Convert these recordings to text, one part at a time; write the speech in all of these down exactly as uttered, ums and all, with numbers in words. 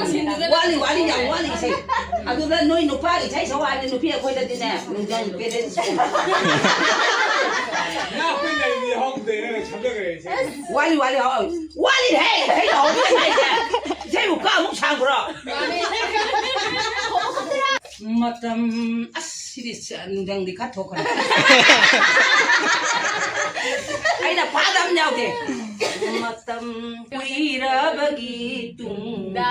ꯋꯥꯠꯂꯤ, ꯋꯥꯠꯂꯤ, ꯌꯥꯝ ꯋꯥꯠꯂꯤ ꯏꯁꯩ꯫ ꯑꯗꯨꯗ ꯅꯣꯏ ꯅꯨꯄꯥꯒꯤ ꯏꯁꯩ ꯁꯛꯎ ꯍꯥꯏꯔꯗꯤ ꯅꯨꯄꯤ ꯑꯩꯈꯣꯏꯗꯗꯤꯅꯦ, ꯅꯨꯡꯗꯥꯡ ꯄꯦꯔꯦꯟ ꯁ꯭ꯀꯨꯜ꯫ ꯉꯥ ꯑꯩꯈꯣꯏ ꯂꯩꯔꯤꯗꯤ ꯍꯧꯗꯦ, ꯅꯪꯅ ꯁꯝꯖꯈ꯭ꯔꯦ ꯏꯁꯩ꯫ ꯋꯥꯠꯂꯤ, ꯋꯥꯠꯂꯤ, ꯍꯧ-, ꯋꯥꯠꯂꯤꯍꯦ, ꯏꯁꯩ ꯍꯧꯗ꯭ꯔꯤ ꯍꯥꯏꯁꯦ꯫ ꯏꯁꯩꯕꯨ ꯀꯥꯃꯨꯛ ꯁꯥꯡꯕ꯭ꯔꯣ? ꯃꯇꯝ, ꯑꯁ, ꯁꯤꯗꯤ ꯁ-, ꯅꯨꯡꯗꯥꯡꯗꯤ ꯈꯔ ꯊꯣꯛꯈ꯭ꯔꯦ꯫ ꯑꯩꯅ ꯐꯥꯗꯕ ꯑꯃ ꯌꯥꯎꯗꯦ꯫ ꯃꯇꯝ ꯀꯨꯏꯔꯕꯒꯤ ꯇꯨꯡꯗ꯫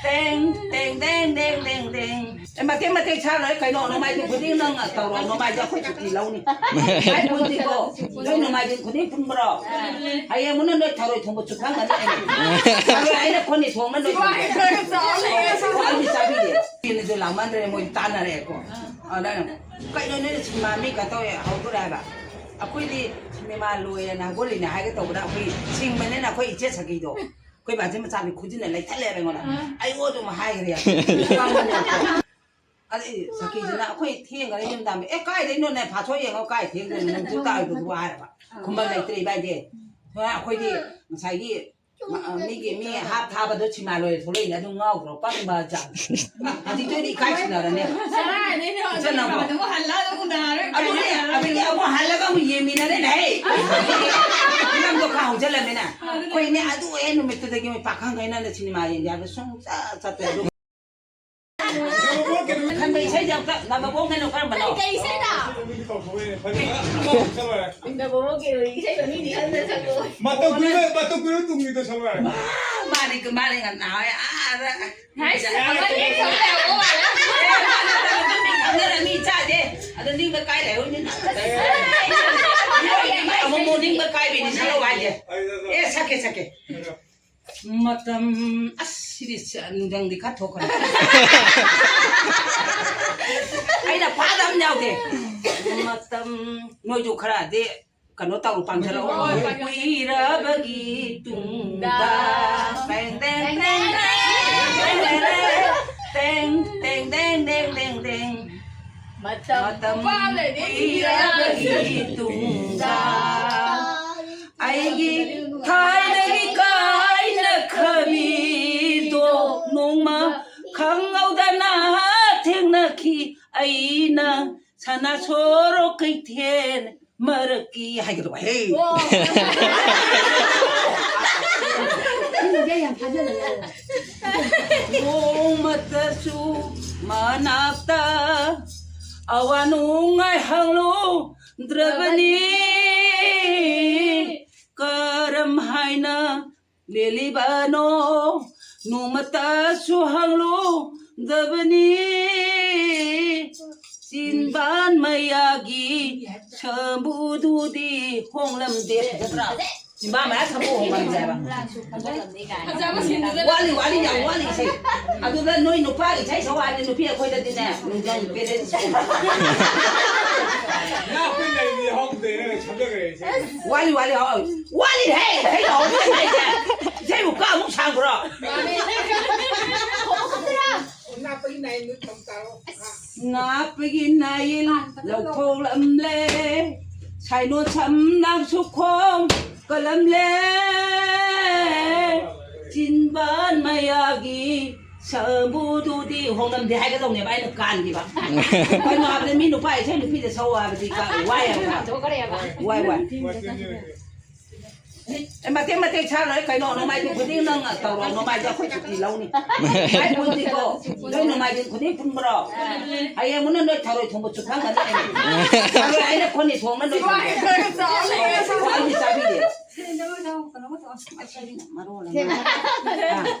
ꯇꯦꯡ, ꯇꯦꯡ, ꯇꯦꯡ, ꯇꯦꯡ꯫ ꯑꯦ, ꯃꯇꯦꯛ ꯃꯇꯦꯛ ꯁꯥꯔꯣꯏ ꯀꯩꯅꯣ, ꯅꯣꯡꯃꯥꯏꯖꯤꯡ ꯈꯨꯗꯤꯡ ꯅꯪ ꯇꯧꯔꯣ, ꯅꯣꯡꯃꯥꯏꯖꯤꯡ ꯑꯩꯈꯣꯏ ꯁꯨꯇꯤ ꯂꯧꯅꯤ꯫ ꯑꯩ ꯄꯨꯟꯁꯤꯀꯣ, ꯅꯣꯏ ꯅꯣꯡꯃꯥꯏꯖꯤꯡ ꯈꯨꯗꯤꯡ ꯄꯨꯟꯕ꯭ꯔꯣ? ꯍꯌꯦꯡ ꯑꯃꯅ ꯅꯣꯏ ꯊꯔꯣꯏ ꯊꯣꯡꯕ ꯆꯨꯞꯈꯪꯒꯅꯤ ꯑꯩ꯫ ꯊꯔꯣꯏ ꯑꯩꯅ ꯈꯣꯟꯅꯤ ꯊꯣꯡꯅ ꯅꯣꯏ ꯊꯣꯡꯒꯦ꯫ ꯑꯩꯗꯤ ꯆꯥꯕꯤꯗꯦ꯫ ꯄꯦꯟꯅꯁꯨ ꯂꯥꯡꯃꯟꯗ꯭ꯔꯦ, ꯃꯣꯏ ꯇꯥꯟꯅꯔꯦꯀꯣ꯫ ꯑꯗ ꯑꯩꯅ, "ꯀꯩꯅꯣ ꯅꯣꯏꯅ ꯁꯤꯅꯦꯃꯥ ꯃꯤ ꯀꯩꯅꯣ ꯇꯧꯋꯦ ꯍꯧꯗꯣꯔꯦ" ꯍꯥꯏꯕ꯫ ꯑꯩꯈꯣꯏꯗꯤ ꯁꯤꯅꯦꯃꯥ ꯂꯣꯏꯔꯦꯅ ꯍꯧꯒꯠꯂꯤꯅꯦ ꯍꯥꯏꯒꯦ ꯇꯧꯕꯗ ꯑꯩꯈꯣꯏ ꯁꯤꯡꯕꯅꯤꯅ ꯑꯩꯈꯣꯏ ꯏꯆꯦ ꯁꯈꯤꯗꯣ꯫ ꯑꯩꯈꯣꯏ ꯕꯥꯖꯤ ꯃꯆꯥꯅꯤ ꯈꯨꯖꯤꯟꯅ ꯂꯩꯊꯠꯂꯦꯕ ꯑꯩꯉꯣꯟꯗ꯫ ꯑꯥ꯫ ꯑꯩ ꯑꯣ ꯑꯗꯨꯝ ꯍꯥꯏꯈ꯭ꯔꯦ꯫ ꯑꯗꯩ ꯁꯈꯤꯁꯤꯅ ꯑꯩꯈꯣꯏ ꯊꯦꯡꯈꯔꯦ ꯌꯨꯝ ꯇꯥꯟꯕ꯫ "ꯑꯦ, ꯀꯥꯏꯗꯩꯅꯣꯅꯦ? ꯐꯥꯁꯣ ꯌꯦꯡꯉꯣ, ꯀꯥꯏ ꯊꯦꯡꯗꯣꯏꯅꯣ? ꯅꯪ ꯄꯨꯡ ꯇꯥꯔꯣꯏꯗꯕꯗꯨꯕꯨ" ꯍꯥꯏꯔꯕ꯫ ꯈꯨꯝꯕꯝ ꯂꯩꯇ꯭ꯔꯦ ꯏꯕꯥꯏꯗꯤ꯫ ꯑꯩꯈꯣꯏꯗꯤ ꯉꯁꯥꯏꯒꯤ ꯃ-, ꯑ, ꯃꯤꯒꯤ ꯃꯤ ꯍꯥꯞ ꯊꯥꯕꯗꯣ ꯁꯤꯃꯥ ꯂꯣꯏꯔꯦ ꯊꯣꯛꯂꯛꯏꯅꯦ, ꯑꯗꯨ ꯉꯥꯎꯗ꯭ꯔꯣ? ꯄꯪꯕ ꯖꯥꯠ꯫ ꯍꯧꯖꯤꯛꯇꯣꯏꯗꯤ ꯏꯀꯥꯏ ꯁꯤꯟꯅꯔꯅꯦ꯫ ꯀꯗꯥꯏꯗꯩꯅꯣ? ꯏꯆꯟ ꯅꯪꯕꯣ꯫ ꯑꯃꯨꯛ ꯍꯜꯂ ꯑꯃꯨꯛ ꯎꯅꯔꯣꯏ꯫ ꯑꯗꯨꯅꯦ, ꯑꯗꯒꯤ ꯑꯃꯨꯛ ꯍꯜꯂꯒ ꯑꯃꯨꯛ ꯌꯦꯡꯃꯤꯟꯅꯔꯦꯅꯦ, ꯍꯦ꯫ ꯐꯤꯂꯝꯗꯣ ꯈꯔ ꯍꯧꯖꯤꯜꯂꯝꯃꯤꯅ꯫ ꯑꯗꯨꯅꯦ꯫ ꯑꯩꯈꯣꯏꯅꯦ, ꯑꯗꯨ ꯍꯦꯛ ꯅꯨꯃꯤꯠꯇꯨꯗꯒꯤ ꯃꯣꯏ ꯄꯥꯈꯪꯈꯩꯅ ꯁꯤꯅꯦꯃꯥ ꯌꯦꯡꯒꯦ ꯍꯥꯏꯕ ꯁꯨꯡꯆꯠ ꯆꯠꯇ꯭ꯔꯦ꯫ ꯑꯗꯨ ꯈꯟꯕ ꯏꯁꯩꯁꯦ ꯑꯝꯇ, ꯅꯝꯕꯔ ꯋꯥꯟ ꯀꯩꯅꯣ ꯀꯔꯝꯕꯅꯣ? ꯀꯩ ꯏꯁꯩꯅꯣ? ꯅꯝꯕꯔ ꯋꯥꯟ ꯀꯩꯅꯣ ꯏꯁꯩꯗꯣ ꯃꯤꯗꯤ ꯈꯪꯗꯅ ꯁꯛꯂꯛꯑꯣ꯫ ꯃꯇꯝ ꯀꯨꯏꯔ-, ꯃꯇꯝ ꯀꯨꯏꯔ ꯇꯨꯡꯒꯤꯗ ꯁꯛꯂꯛꯑꯣ꯫ ꯃꯥ-, ꯃꯥꯅꯤ, ꯃꯥꯅꯤ, ꯉꯟꯅ ꯍꯥꯏ, ꯑꯥꯗ꯫ ꯍꯥꯏꯁ, ꯑꯃꯅꯤ ꯁꯛꯂꯛꯑꯣ ꯃꯥꯜꯂꯦ꯫ ꯑꯦ, ꯃꯥ ꯅꯠꯇꯕ ꯑꯗꯨꯝ ꯃꯤ ꯈꯪꯅꯔ ꯃꯤ ꯆꯥꯗꯦ꯫ ꯑꯗꯣ ꯅꯤꯡꯕ ꯀꯥꯏ ꯂꯩꯍꯧꯅꯤ? ꯑꯃꯨꯛ ꯑꯃꯨꯛ ꯅꯤꯡꯕ ꯀꯥꯏꯕꯤꯅꯤ ꯁꯛꯂꯛꯑꯣ ꯍꯥꯏꯁꯦ꯫ ꯑꯦ, ꯁꯛꯀꯦ, ꯁꯛꯀꯦ꯫ ꯃꯇꯝ, ꯑꯁ, ꯁꯤꯗꯤ ꯁ-, ꯅꯨꯡꯗꯥꯡꯗꯤ ꯈꯔ ꯊꯣꯛꯈ꯭ꯔꯦ꯫ ꯑꯩꯅ ꯐꯥꯗꯕ ꯑꯃ ꯌꯥꯎꯗꯦ꯫ ꯃꯇꯝ, ꯅꯣꯏꯁꯨ ꯈꯔꯗꯤ ꯀꯩꯅꯣ ꯇꯧꯔꯣ, ꯄꯥꯡꯊꯔꯛꯑꯣ꯫ ꯍꯣꯏ, ꯍꯣꯏ꯫ ꯀꯨꯏꯔꯕꯒꯤ ꯇꯨꯡꯗ꯫ ꯇꯦꯡ, ꯇꯦꯡ, ꯇꯦꯡ, ꯇꯦꯡ, ꯇꯦꯡ, ꯇꯦꯡ, ꯇꯦꯡ, ꯇꯦꯡ, ꯇꯦꯡ꯫ ꯃꯇꯝ ꯃꯇꯝ ꯀꯨꯏꯔꯕꯒꯤ ꯇꯨꯡꯗ꯫ ꯑꯩꯒꯤ ꯊꯥꯏꯅ ꯅꯣꯡꯃꯇꯁꯨ ꯃꯅꯥꯛꯇ ꯑꯋꯥ ꯅꯨꯡꯉꯥꯏ ꯍꯪꯂꯨꯗ꯭ꯔꯕꯅꯤ꯫ ꯀꯔꯝ ꯍꯥꯏꯅ ꯂꯦꯜꯂꯤꯕꯅꯣ? ꯅꯣꯡꯃꯇꯁꯨ ꯍꯪꯂꯨꯗꯕꯅꯤ꯫ ꯆꯤꯟꯕꯥꯟ ꯃꯌꯥꯒꯤ ꯁꯝꯕꯨꯗꯨꯗꯤ ꯍꯣꯡꯂꯝꯗꯦ꯫ ꯐꯖꯗ꯭ꯔꯥ? ꯆꯤꯟꯕꯥꯟ ꯃꯌꯥ ꯁꯝꯕꯨ ꯍꯣꯡꯂꯝꯗꯦꯕ꯫ ꯋꯥꯠꯂꯤ, ꯋꯥꯠꯂꯤ, ꯌꯥꯝ ꯋꯥꯠꯂꯤ ꯏꯁꯩ꯫ ꯑꯗꯨꯗ ꯅꯣꯏ ꯅꯨꯄꯥꯒꯤ ꯏꯁꯩ ꯁꯛꯎ ꯍꯥꯏꯔꯗꯤ ꯅꯨꯄꯤ ꯑꯩꯈꯣꯏꯗꯗꯤꯅꯦ, ꯅꯨꯡꯗꯥꯡ ꯄꯦꯔꯦꯟꯁ ꯉꯥ ꯑꯩꯈꯣꯏ ꯂꯩꯔꯤ ꯍꯧꯗꯦ, ꯅꯪꯅ ꯁꯝꯖꯈ꯭ꯔꯦ ꯏꯁꯩ꯫ ꯋꯥꯠꯂꯤ, ꯋꯥꯠꯂꯤ, ꯍꯣꯏ꯫ ꯋꯥꯠꯂꯤꯍꯦ! ꯏꯁꯩ ꯍꯧꯔꯝꯗꯦ ꯍꯥꯏꯁꯦ꯫ ꯏꯁꯩꯕꯨ ꯀꯛ ꯑꯃꯨꯛ ꯁꯥꯡꯕ꯭ꯔꯣ? ꯅꯥꯞꯄꯒꯤ ꯅꯥꯏ ꯅꯣꯏ ꯇꯝ ꯇꯥꯔꯣ꯫ ꯅꯥꯞꯄꯒꯤ ꯅꯥꯏꯜ ꯂꯧꯊꯣꯛꯂꯝꯂꯦ, ꯁꯥꯏꯅꯣ ꯁꯝꯅꯥꯛꯁꯨ ꯈꯣꯡ ꯀꯂꯝꯂꯦ, ꯆꯤꯟꯕꯥꯟ ꯃꯌꯥꯒꯤ ꯁꯝꯕꯨꯗꯨꯗꯤ ꯍꯣꯡꯂꯝꯗꯦ ꯍꯥꯏꯒꯗꯧꯅꯦꯕ ꯑꯩꯅ ꯀꯥꯟꯈꯤꯕ꯫ ꯀꯩꯅꯣ ꯍꯥꯏꯕꯗ ꯃꯤ ꯅꯨꯄꯥ ꯏꯁꯩ ꯅꯨꯄꯤꯗ ꯁꯛꯑꯣ ꯍꯥꯏꯕꯗꯤ ꯀꯥ-, ꯋꯥꯏ ꯍꯥꯏꯕ꯫ ꯋꯥꯏ, ꯋꯥꯏ꯫ ꯑꯦ, ꯃꯇꯦꯛ ꯃꯇꯦꯛ ꯁꯥꯔꯣꯏ ꯀꯩꯅꯣ, ꯅꯣꯡꯃꯥꯏꯖꯤꯡ ꯈꯨꯗꯤꯡ ꯅꯪ ꯇꯧꯔꯣ, ꯅꯣꯡꯃꯥꯏꯖꯤꯡ ꯑꯩꯈꯣꯏ ꯁꯨꯇꯤ ꯂꯧꯅꯤ꯫ ꯍꯥꯏ ꯄꯨꯟꯁꯤꯀꯣ, ꯅꯣꯏ ꯅꯣꯡꯃꯥꯏꯖꯤꯡ ꯈꯨꯗꯤꯡ ꯄꯨꯟꯕ꯭ꯔꯣ? ꯍꯌꯦꯡ ꯑꯃꯨꯛꯅ ꯅꯣꯏ ꯊꯔꯣꯏ ꯊꯣꯡꯕ ꯆꯨꯞꯐꯝꯒꯅꯤ꯫ ꯊꯔꯣꯏ ꯑꯩꯅ ꯈꯣꯟꯅꯤ ꯊꯣꯡꯅ ꯅꯣꯏ ꯊꯣꯡꯕ꯫ ꯑꯩꯗꯤ ꯆꯥꯕꯤꯗꯦ꯫ ꯃꯔꯣꯜ ꯑꯃ꯫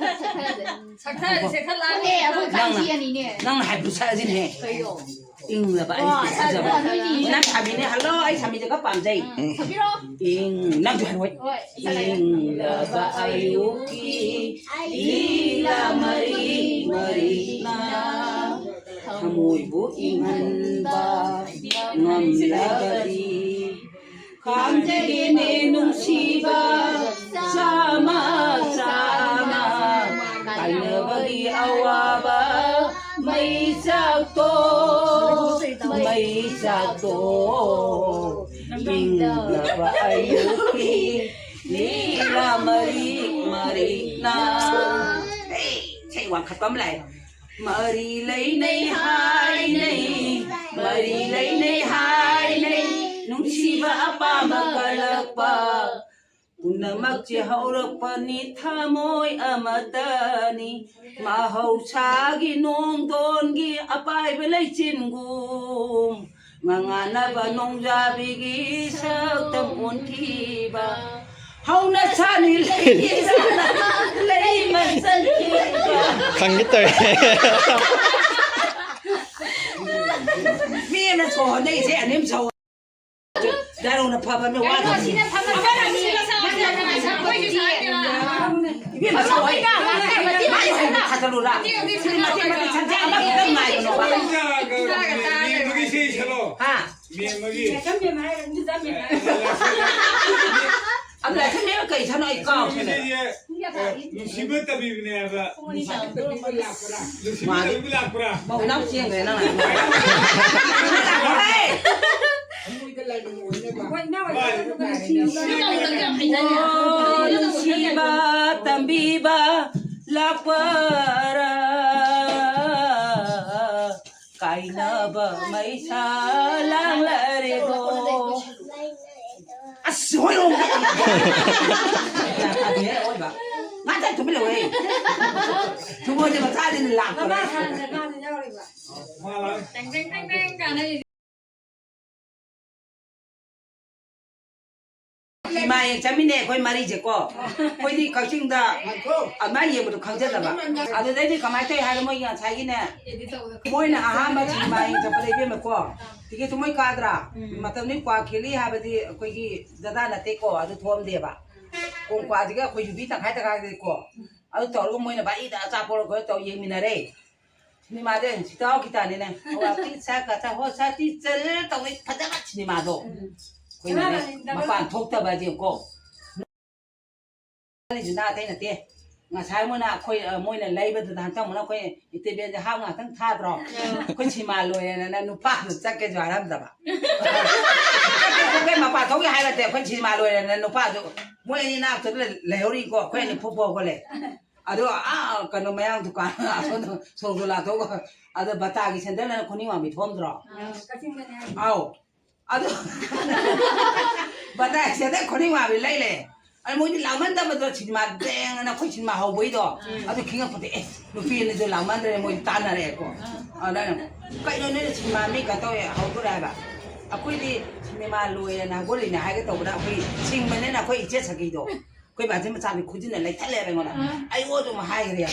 ꯁꯛꯊꯔꯁꯦ, ꯈꯔ ꯂꯥꯡꯉꯦ꯫ ꯅꯪꯅ, ꯅꯪꯅ ꯍꯥꯏꯕꯗꯨ ꯁꯛꯑꯁꯤꯅꯦꯍꯦ꯫ ꯏꯪꯂꯕ ꯑꯩ ꯐꯖꯕ꯫ ꯅꯪ ꯁꯥꯕꯤꯅꯦ꯫ ꯍꯜꯂꯣ, ꯑꯩ ꯁꯥꯃꯤꯁꯦ ꯈꯔ ꯄꯥꯝꯖꯩ꯫ ꯏꯪ, ꯅꯪꯁꯨ ꯍꯥꯏꯔꯣ꯫ ꯏꯪꯂꯕ ꯑꯌꯨꯛꯀꯤ ꯂꯤꯂꯥ ꯃꯔꯤ ꯃꯔꯤꯅ ꯊꯃꯣꯏꯕꯨ ꯏꯪꯍꯟꯕ ꯉꯝꯂꯕꯗꯤ ꯈꯥꯝꯖꯒꯦꯅꯦ ꯅꯨꯡꯁꯤꯕ ꯆꯥꯝꯃ ꯆꯥꯝꯃ꯫ ꯀꯥꯏꯅꯕꯒꯤ ꯑꯋꯥꯕ ꯃꯩ ꯆꯥꯛꯇꯣ, ꯃꯩ ꯆꯥꯛꯇꯣ꯫ ꯏꯪꯂꯕ ꯑꯌꯨꯛꯀꯤ ꯂꯤꯂꯥ ꯃꯔꯤ ꯃꯔꯤꯅ꯫ ꯍꯦ, ꯏꯁꯩ ꯋꯥꯡꯈꯠꯄ ꯑꯃ ꯂꯥꯛꯑꯦ꯫ ꯃꯔꯤ ꯂꯩꯅꯩ ꯍꯥꯏꯅꯩ, ꯃꯔꯤ ꯂꯩꯅꯩ ꯍꯥꯏꯅꯩ, ꯅꯨꯡꯁꯤꯕ ꯑꯄꯥꯝꯕ ꯀꯜꯂꯛꯄ꯫ ꯄꯨꯝꯅꯃꯛꯁꯦ ꯍꯧꯔꯛꯄꯅꯤ ꯊꯃꯣꯏ ꯑꯃꯠꯇꯅꯤ꯫ ꯃꯍꯧꯁꯥꯒꯤ ꯅꯣꯡꯗꯣꯟꯒꯤ ꯑꯄꯥꯏꯕ ꯂꯩꯆꯤꯟꯒꯨꯝ ꯉꯉꯥꯟꯅꯕ ꯅꯣꯡꯖꯥꯕꯤꯒꯤ ꯁꯛꯇꯝ ꯑꯣꯟꯈꯤꯕ꯫ ꯍꯧꯅ ꯁꯥꯅꯤ ꯂꯩꯒꯤ ꯁꯅꯥ ꯂꯩꯃ ꯆꯟꯈꯤꯕ꯫ ꯈꯪꯒꯦ ꯇꯧꯋꯦ꯫ ꯃꯤ ꯑꯃꯅ ꯁꯣꯔ ꯍꯣꯟꯗꯩꯁꯦ ꯑꯅꯤꯝ ꯁꯧ꯫ ꯗꯥꯏꯂꯣꯛꯅ ꯐꯕ ꯑꯃ ꯋꯥꯗꯕꯅꯤ꯫ ꯁꯤꯅ ꯐꯕ ꯑꯃꯅ ꯁꯤꯅ ꯁꯥꯎ ꯍꯥꯏꯅ ꯉꯥꯏꯁꯥ ꯑꯩꯈꯣꯏꯒꯤ ꯁꯥꯏꯅ꯫ ꯏꯕꯦꯝꯃ, ꯁꯥꯎ ꯍꯥꯏꯅ ꯃꯥꯏ ꯍꯥꯏꯕ ꯊꯥꯖꯜꯂꯨꯔꯥ? ꯁꯤꯗꯤ ꯃꯇꯦꯛ ꯃꯇꯦꯛ ꯁꯟꯖꯦ ꯑꯃꯈꯛꯇꯪ ꯉꯥꯏꯕꯅꯣꯕ꯫ ꯃꯦꯝꯕꯒꯤ ꯏꯁꯩ ꯁꯛꯂꯣ꯫ ꯍꯥ? ꯃꯦꯝꯕꯒꯤ꯫ ꯂꯥꯏꯁ꯭ꯔꯝ ꯃꯦꯝ ꯍꯥꯏꯔ ꯂꯥꯏꯁ꯭ꯔꯝ ꯃꯦꯝ꯫ ꯑꯗꯨ ꯂꯥꯏꯁ꯭ꯔꯝ ꯃꯦꯝ ꯀꯩ ꯁꯛꯅꯣ ꯑꯩ ꯀꯥꯎꯈ꯭ꯔꯦ꯫ ꯏꯁꯩꯁꯦ, ꯑ, ꯅꯨꯡꯁꯤꯕ ꯇꯕꯤꯕꯅꯦ ꯍꯥꯏꯕ꯫ ꯅꯨꯡꯁꯤꯕ ꯇꯕꯤꯕ ꯂꯥꯛꯄ꯭ꯔꯥ? ꯃꯧ ꯏꯅꯥꯎ ꯆꯦꯟꯈ꯭ꯔꯦ ꯅꯪꯅ꯫ ꯍꯣꯏ, ꯏꯅꯥꯎ ꯍꯣꯏ, ꯅꯨꯡꯁꯤꯕ꯫ ꯑꯣ, ꯅꯨꯡꯁꯤꯕ ꯇꯝꯕꯤꯕ ꯂꯥꯛꯄꯔꯥ? ꯀꯥꯏꯅꯕ ꯃꯩꯁꯥ ꯂꯥꯡꯂꯔꯦꯗꯣ꯫ ꯑꯁ, ꯍꯣꯏꯔꯣꯡ꯫ ꯒ꯭ꯌꯥꯟ ꯇꯥꯗꯦꯍꯦ, ꯑꯑꯣꯏꯕ꯫ ꯉꯥꯛꯇꯪ ꯇꯨꯃꯤꯟ ꯂꯩꯌꯨꯍꯦ꯫ ꯊꯨꯝꯃꯣꯏꯗꯤ ꯃꯆꯥꯗꯤ ꯂꯥꯛꯄꯅꯦ꯫ ꯃꯃꯥ ꯁꯥꯟꯅꯗ꯭ꯔꯀꯥꯟꯗ ꯌꯥꯎꯔꯤꯕ꯫ ꯇꯦꯡ ꯇꯦꯡ ꯇꯦꯡ ꯇꯦꯡ ꯀꯥꯟꯅ ꯁꯤꯃꯥ ꯌꯦꯡ ꯆꯠꯃꯤꯟꯅꯩ ꯑꯩꯈꯣꯏ ꯃꯔꯤꯁꯦꯀꯣ꯫ ꯑꯩꯈꯣꯏꯗꯤ ꯀꯛꯆꯤꯡꯗ ꯑꯗꯨꯃꯥꯏꯅ ꯌꯦꯡꯕꯗꯣ ꯈꯪꯖꯗꯕ꯫ ꯑꯗꯨꯗꯩꯗꯤ ꯀꯃꯥꯏꯅ ꯇꯧꯏ ꯍꯥꯏꯔ ꯃꯣꯏꯒꯤ ꯉꯁꯥꯏꯒꯤꯅꯦ, ꯃꯣꯏꯅ ꯑꯍꯥꯟꯕ ꯁꯤꯅꯦꯃꯥ ꯌꯦꯡ ꯆꯠꯄꯗ ꯏꯕꯦꯝꯃꯀꯣ, ꯇꯤꯀꯦꯠꯇꯨ ꯃꯣꯏ ꯀꯛꯑꯗ꯭ꯔꯥ? ꯎꯝ꯫ ꯃꯇꯝꯗꯨꯒꯤ ꯀ꯭ꯋꯥ ꯈꯦꯂꯤ ꯍꯥꯏꯕꯗꯤ ꯑꯩꯈꯣꯏꯒꯤ ꯗꯗꯥ ꯅꯠꯇꯦꯀꯣ, ꯑꯗꯨ ꯊꯣꯛꯑꯝꯗꯦꯕ꯫ ꯀꯣꯡꯀ꯭ꯋꯥꯁꯤꯒ ꯑꯩꯈꯣꯏ ꯌꯨꯕꯤ ꯇꯪꯈꯥꯏ ꯇꯪꯈꯥꯏꯗꯀꯣ꯫ ꯑꯗꯨ ꯇꯧꯔꯒ ꯃꯣꯏꯅ ꯚꯥꯔꯤꯗ ꯑꯆꯥꯄꯣꯠ ꯑꯩꯈꯣꯏ ꯇꯧ ꯌꯦꯡꯃꯤꯟꯅꯔꯦ꯫ ꯁꯤꯅꯦꯃꯥꯁꯦ ꯁꯤꯇꯥꯎ ꯈꯤꯇꯥꯅꯤꯅꯦ꯫ ꯍꯋꯥ ꯇꯤ ꯁꯥ ꯀ ꯁꯥ ꯍꯣ ꯁꯥ ꯇꯤ ꯆꯜ ꯇꯧꯕꯩ ꯐꯖꯕ ꯁꯤꯅꯦꯃꯥꯗꯣ꯫ ꯎꯝ꯫ ꯑꯩꯈꯣꯏꯅꯅꯦ ꯃꯄꯥꯟ ꯊꯣꯛꯇꯕ ꯍꯥꯏꯁꯦ ꯀꯣ꯫ ꯈꯜꯂꯤꯁꯤꯅ ꯑꯇꯩ ꯅꯠꯇꯦ꯫ ꯉꯁꯥꯏ ꯃꯣꯏꯅ ꯑꯩꯈꯣꯏ, ꯑ, ꯃꯣꯏꯅ ꯂꯩꯕꯗꯨꯗ ꯍꯟꯇꯛ ꯃꯣꯏꯅ ꯑꯩꯈꯣꯏ ꯏꯟꯇꯔꯚꯦꯟꯁꯦ ꯍꯥꯞ ꯉꯥꯛꯇꯪ ꯊꯥꯗ꯭ꯔꯣ? ꯑꯥ꯫ ꯑꯩꯈꯣꯏ ꯁꯤꯃꯥ ꯂꯣꯏꯔꯦꯅ ꯅꯨꯄꯥꯗꯨ ꯆꯠꯀꯦꯁꯨ ꯍꯥꯏꯔꯝꯗꯕ꯫ ꯑꯩꯈꯣꯏ ꯃꯄꯥꯟ ꯊꯣꯛꯀꯦ ꯍꯥꯏꯔꯗꯤ ꯑꯩꯈꯣꯏ ꯁꯤꯃꯥ ꯂꯣꯏꯔꯦꯅ ꯅꯨꯄꯥꯗꯨ ꯃꯣꯏ ꯑꯅꯤ ꯅꯥꯛꯇꯨꯗ ꯂꯩꯍꯧꯔꯤꯀꯣ꯫ ꯑꯩꯈꯣꯏ ꯑꯅꯤ ꯐꯨ ꯐꯨ ꯍꯧꯒꯠꯂꯦ꯫ ꯑꯗꯣ, ꯑꯥ, ꯀꯩꯅꯣ, ꯃꯌꯥꯡ ꯗꯨꯀꯥꯟ ꯑꯁꯣꯝꯗ ꯁꯣꯔꯣꯛꯇ ꯂꯥꯟꯊꯣꯛꯑꯒ ꯑꯗ ꯕꯇꯥꯒꯤ ꯁꯦꯟꯗꯜ ꯍꯥꯏꯅ ꯈꯨꯅꯤꯡ ꯋꯥꯡꯕꯤ ꯊꯣꯛꯑꯝꯗ꯭ꯔꯣ? ꯑꯥ, ꯀꯛꯆꯤꯡꯗꯅꯦ ꯍꯥꯏꯁꯦ꯫ ꯑꯥꯎ꯫ ꯑꯗꯨ ꯕꯇꯥ ꯁꯦꯟꯗꯜ ꯈꯨꯅꯤꯡ ꯋꯥꯡꯕꯤ ꯂꯩꯔꯦ꯫ ꯑꯗ ꯃꯣꯏꯗꯤ ꯂꯥꯡꯃꯟꯗꯕꯗꯣ, ꯁꯤꯅꯦꯃꯥ ꯗꯦꯡ ꯑꯅ ꯑꯩꯈꯣꯏ ꯁꯤꯅꯦꯃꯥ ꯍꯧꯕꯩꯗꯣ, ꯑꯗꯨ ꯈꯤꯡꯉꯛꯄꯗ, "ꯑꯦ, ꯅꯨꯄꯤ ꯑꯅꯤꯗꯣ ꯂꯥꯡꯃꯟꯗ꯭ꯔꯦ, ꯃꯣꯏꯗꯤ ꯇꯥꯟꯅꯔꯛꯑꯦꯀꯣ." ꯑꯗ ꯑꯩꯅ, "ꯀꯩꯅꯣ ꯅꯣꯏꯅ ꯁꯤꯅꯦꯃꯥ ꯃꯤ ꯀꯩꯅꯣ ꯇꯧꯋꯦ, ꯍꯧꯗꯣꯔꯦ" ꯍꯥꯏꯕ꯫ ꯑꯩꯈꯣꯏꯗꯤ ꯁꯤꯅꯦꯃꯥ ꯂꯣꯏꯔꯦꯅ ꯍꯧꯒꯠꯂꯤꯅꯦ ꯍꯥꯏꯒꯦ ꯇꯧꯕꯗ, ꯑꯩꯈꯣꯏ ꯁꯤꯡꯕꯅꯤꯅ ꯑꯩꯈꯣꯏ ꯏꯆꯦ ꯁꯈꯤꯗꯣ, ꯑꯩꯈꯣꯏ ꯕꯥꯁꯤ ꯃꯆꯥꯅꯤ ꯈꯨꯖꯤꯟꯅ ꯂꯩꯊꯠꯂꯦꯕ ꯑꯩꯉꯣꯟꯗ꯫ ꯑꯥ꯫ ꯑꯩ ꯑꯣ ꯑꯗꯨꯝ ꯍꯥꯏꯈ꯭ꯔꯦ꯫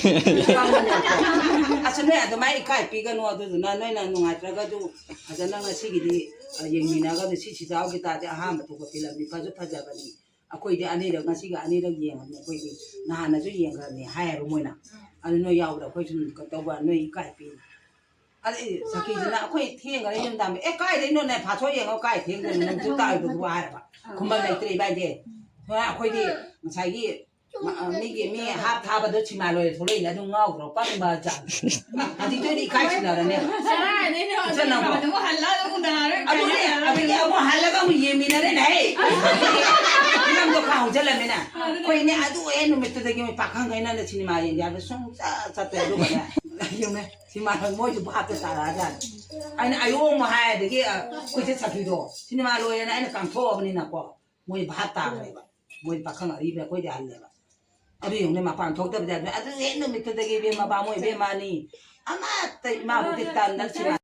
ꯑꯁ, ꯅꯣꯏ ꯑꯗꯨꯃꯥꯏꯅ ꯏꯀꯥꯏ ꯄꯤꯒꯅꯨ, ꯑꯗꯨꯗꯨꯅ ꯅꯣꯏꯅ ꯅꯨꯡꯉꯥꯏꯇ꯭ꯔꯒꯁꯨ ꯐꯖꯅ ꯉꯁꯤꯒꯤꯗꯤ, ꯑ, ꯌꯦꯡꯃꯤꯟꯅꯒꯗꯣ, ꯁꯤ ꯁꯤꯖꯥꯎꯒꯤ ꯇꯥꯗꯤ ꯑꯍꯥꯟꯕ ꯊꯣꯛꯄ ꯐꯤꯂꯝꯅꯤ, ꯐꯁꯨ ꯐꯖꯕꯅꯤ꯫ ꯑꯩꯈꯣꯏꯗꯤ ꯑꯅꯤꯔꯛ, ꯉꯁꯤꯒ ꯑꯅꯤꯔꯛ ꯌꯦꯡꯉꯕꯅꯤ, ꯑꯩꯈꯣꯏꯗꯤ ꯅꯍꯥꯟꯅꯁꯨ ꯌꯦꯡꯈ꯭ꯔꯕꯅꯤ ꯍꯥꯏꯌꯦꯕ ꯃꯣꯏꯅ꯫ ꯑꯗꯨ ꯅꯣꯏ ꯌꯥꯎꯕꯗ ꯑꯩꯈꯣꯏ ꯁꯨꯝ ꯀꯩꯅꯣ ꯇꯧꯕ, ꯅꯣꯏ ꯏꯀꯥꯏ ꯄꯤ꯫ ꯑꯗꯩ ꯁꯈꯤꯁꯤꯅ ꯑꯩꯈꯣꯏ ꯊꯦꯡꯈꯔꯦ ꯌꯨꯝ ꯇꯥꯟꯕ꯫ "ꯑꯦ, ꯀꯥꯏꯗꯩꯅꯣꯅꯦ, ꯐꯥꯁꯣ ꯌꯦꯡꯉꯣ, ꯀꯥꯏ ꯊꯦꯡꯗꯣꯏꯅꯣ, ꯅꯪ ꯇꯨ ꯇꯥꯔꯣꯏꯗꯕꯗꯨꯕꯨ?" ꯍꯥꯏꯔꯕ꯫ ꯈꯨꯝꯕꯝ ꯂꯩꯇ꯭ꯔꯦ ꯏꯕꯥꯏꯗꯤ꯫ ꯁꯨꯃꯥꯏꯅ ꯑꯩꯈꯣꯏꯗꯤ, ꯃ-, ꯑ, ꯃꯤꯒꯤ ꯃꯤ ꯍꯥꯞ ꯊꯥꯕꯗꯣ ꯁꯤꯃꯥ ꯂꯣꯏꯔꯦ ꯊꯣꯛꯂꯛꯏꯅꯦ, ꯑꯗꯨꯝ ꯉꯥꯎꯈ꯭ꯔꯣ, ꯄꯪꯕ ꯖꯥꯠ꯫ ꯍꯧꯖꯤꯛꯇꯣꯏꯗꯤ ꯏꯀꯥꯏ ꯁꯤꯟꯅꯔꯅꯦ꯫ ꯀꯗꯥꯏꯗꯩꯅꯣ? ꯏꯆꯟ ꯅꯪꯕꯣ? ꯑꯗꯨꯒ ꯑꯃꯨꯛ ꯍꯜꯂꯛꯑꯒ ꯑꯃꯨꯛ ꯅꯥꯔꯦ꯫ ꯑꯗꯨꯅꯦ, ꯑꯗꯒꯤ ꯑꯃꯨꯛ ꯍꯜꯂꯒ ꯑꯃꯨꯛ ꯌꯦꯡꯃꯤꯟꯅꯔꯦꯅꯦ, ꯍꯦ꯫ ꯐꯤꯂꯝꯗꯣ ꯈꯔ ꯍꯧꯖꯤꯜꯂꯝꯃꯤꯅ꯫ ꯑꯗꯨꯅꯦ꯫ ꯑꯩꯈꯣꯏꯅꯦ, ꯑꯗꯨ ꯍꯦꯛ ꯅꯨꯃꯤꯠꯇꯨꯗꯒꯤ ꯃꯣꯏ ꯄꯥꯈꯪꯈꯩꯅ ꯁꯤꯅꯦꯃꯥ ꯌꯦꯡꯒꯦ ꯍꯥꯏꯕꯗ ꯁꯨꯡꯆꯠ ꯆꯠꯇ꯭ꯔꯦ꯫ ꯑꯗꯨꯒꯅꯦ, ꯌꯦꯡꯉꯨꯅꯦ, ꯁꯤꯃꯥ ꯃꯣꯏꯁꯨ ꯚꯥꯞꯇ ꯇꯥꯔꯛꯑꯖꯥꯠꯅꯤ꯫ ꯑꯩꯅ ꯑꯌꯣ ꯑꯃꯨꯛ ꯍꯥꯏ, ꯑꯗꯒꯤ, ꯑ, ꯑꯩꯈꯣꯏ ꯆꯦ ꯁꯈꯤꯗꯣ ꯁꯤꯅꯦꯃꯥ ꯂꯣꯏꯔꯦꯅ ꯑꯩꯅ ꯀꯥꯡꯊꯣꯛꯑꯕꯅꯤꯅꯀꯣ, ꯃꯣꯏ ꯚꯥꯞ ꯇꯥꯈ꯭ꯔꯦꯕ꯫ ꯃꯣꯏ ꯄꯥꯈꯪ ꯑꯔꯤꯕ ꯑꯩꯈꯣꯏꯗꯤ ꯑꯍꯜꯂꯦꯕ꯫ ꯑꯗꯨ ꯌꯦꯡꯉꯨꯅꯦ, ꯃꯄꯥꯟ ꯊꯣꯛꯇꯕꯗꯤ ꯌꯥꯗꯦ꯫ ꯑꯗꯨ ꯍꯦꯛ ꯅꯨꯃꯤꯠꯇꯨꯗꯒꯤ ꯏꯕꯦꯝꯃ, ꯕꯥꯃꯣꯟ ꯏꯕꯦꯝꯃ ꯑꯅꯤ ꯑꯃꯠꯇ ꯏꯃꯥꯕꯨꯗꯤ ꯇꯟꯗꯅ ꯁꯤꯅꯦꯃꯥ